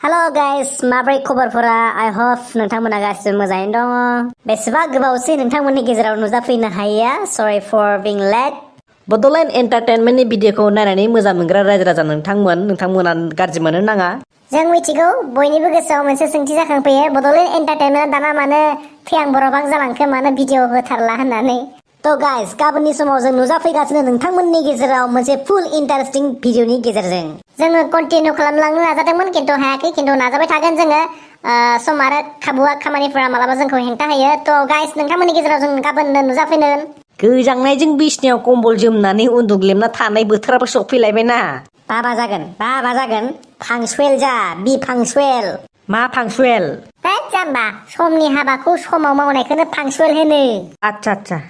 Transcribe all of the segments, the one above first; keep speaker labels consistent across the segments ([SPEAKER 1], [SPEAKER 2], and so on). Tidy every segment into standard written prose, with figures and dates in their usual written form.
[SPEAKER 1] hello guys माब्रै खबरफोरा I hope नोंथांमोना गासिबो मोजाङैनो दङ बेसेबा गोबावसै नोंथांमोननि गेजेराव नुजाफैनो हायैया sorry for being late
[SPEAKER 2] Bodoland एन्टारटेनमेन्टनि भिडिअखौ नायनानै मोजां मोनग्रा रायजो राजा नोंथांमोना गाज्रि मोननो नाङा
[SPEAKER 1] जों मिथिगौ बयनिबो गोसोआव मोनसे सोंथि जाखांफैयो बड'लेण्ड एन्टारटेनमेन्टआ दाना मानो थैआं बरबां जालांखो मानो भिडिअ होथारला होननानै तो गाइस गाबोननि समाव जों नुजाफैगासिनो नोंथांमोननि गेजेराव मोनसे फुल इन्टारेस्टिं भिडिअनि गेजेरजों जोङो कन्टिनिउ खालामलांनो नाजादोंमोन किन्तु हायाखै किन्तु नाजाबाय थागोन जोङो सम आरो खाबुआ खामानिफोरा मालाबा जोंखौ हेंथा होयो तो गाइस नोंथांमोननि गेजेराव जों गाबोननो नुजाफैगोन
[SPEAKER 2] गोजांनायजों बिसनायाव कम्बल जोमनानै उन्दुग्लेमना थानाय बोथोराबो सफैलायबायना
[SPEAKER 1] बाबा जागोन फांसुएल जा बि फांसुएल
[SPEAKER 2] मा फांसुएल
[SPEAKER 1] जाम्बा समनि हाबाखौ समाव मावनायखौनो फांसुएल होनो
[SPEAKER 2] आच्छा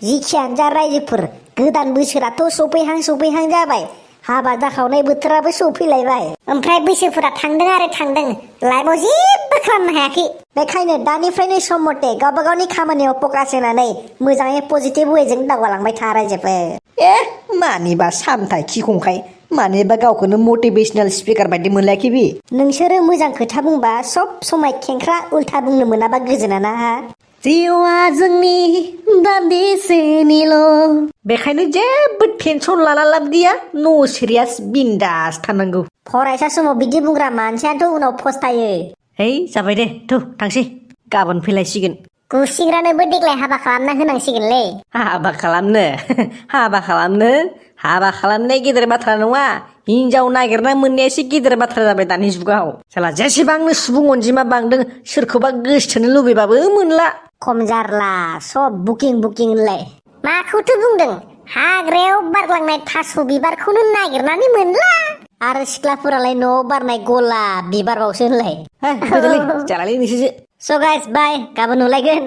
[SPEAKER 1] जिखियानो जा रायजोफोर गोदान बोसोराथ' सफैहां जाबाय हाबा जाखावनाय बोथोराबो सफैलायबाय ओमफ्राय बैसोफोरा थांदों लाइफआव जेबो खालामनो हायाखै बेखायनो दानिफ्रायनो सम मथे गावबा गावनि खामानियाव फकास होनानै मोजाङै पजिटिभ वेजों दावगालांबाय था रायजोफोर
[SPEAKER 2] मानिबा सामथाय खिखंखाय मानिबा गावखौनो मटिभेशनेल स्पिकार बायदि मोनलायाखै बि
[SPEAKER 1] नोंसोरो मोजां खोथा बुंबा सब समाय खेंख्रा उल्था बुंनो मोनाबा गोजोना ना हा
[SPEAKER 2] जिउआ जोंनि दान्दिसेनिल' बेखायनो जेबो टेनसन लाना लाब गैया नो सिरियास बिन्दास थानांगौ
[SPEAKER 1] फरायसा समाव बिदि बुंग्रा मानसियाथ' उनाव फस्थायो
[SPEAKER 2] है जाबाय दे थौ थांसै गाबोन फैलायसिगोन
[SPEAKER 1] गुसिंग्रानोबो देग्लाय हाबा खालामना होनांसिगोनलै
[SPEAKER 2] हाबा खालामनाय गेदेर बाथ्रा नङा हिनजाव नागिरना मोननायासो गेदेर बाथ्रा जाबाय दानि जुगाव साला जेसेबांनो सुबुं अनजिमा बांदों सोरखौबा गोसोथोनो लुबैबाबो मोनला
[SPEAKER 1] खम जारला सब बुकिं होनलाय माखौथो बुंदों हाग्रायाव बारलांनाय थास' बिबारखौनो नागिरनानै मोनला आरो सिख्लाफोरालाय न'आव बारनाय गलाप बिबारबावसो होनलाय
[SPEAKER 2] जालालै नोंसोरसो
[SPEAKER 1] स' गाइस बाय गाबोन नुलायगोन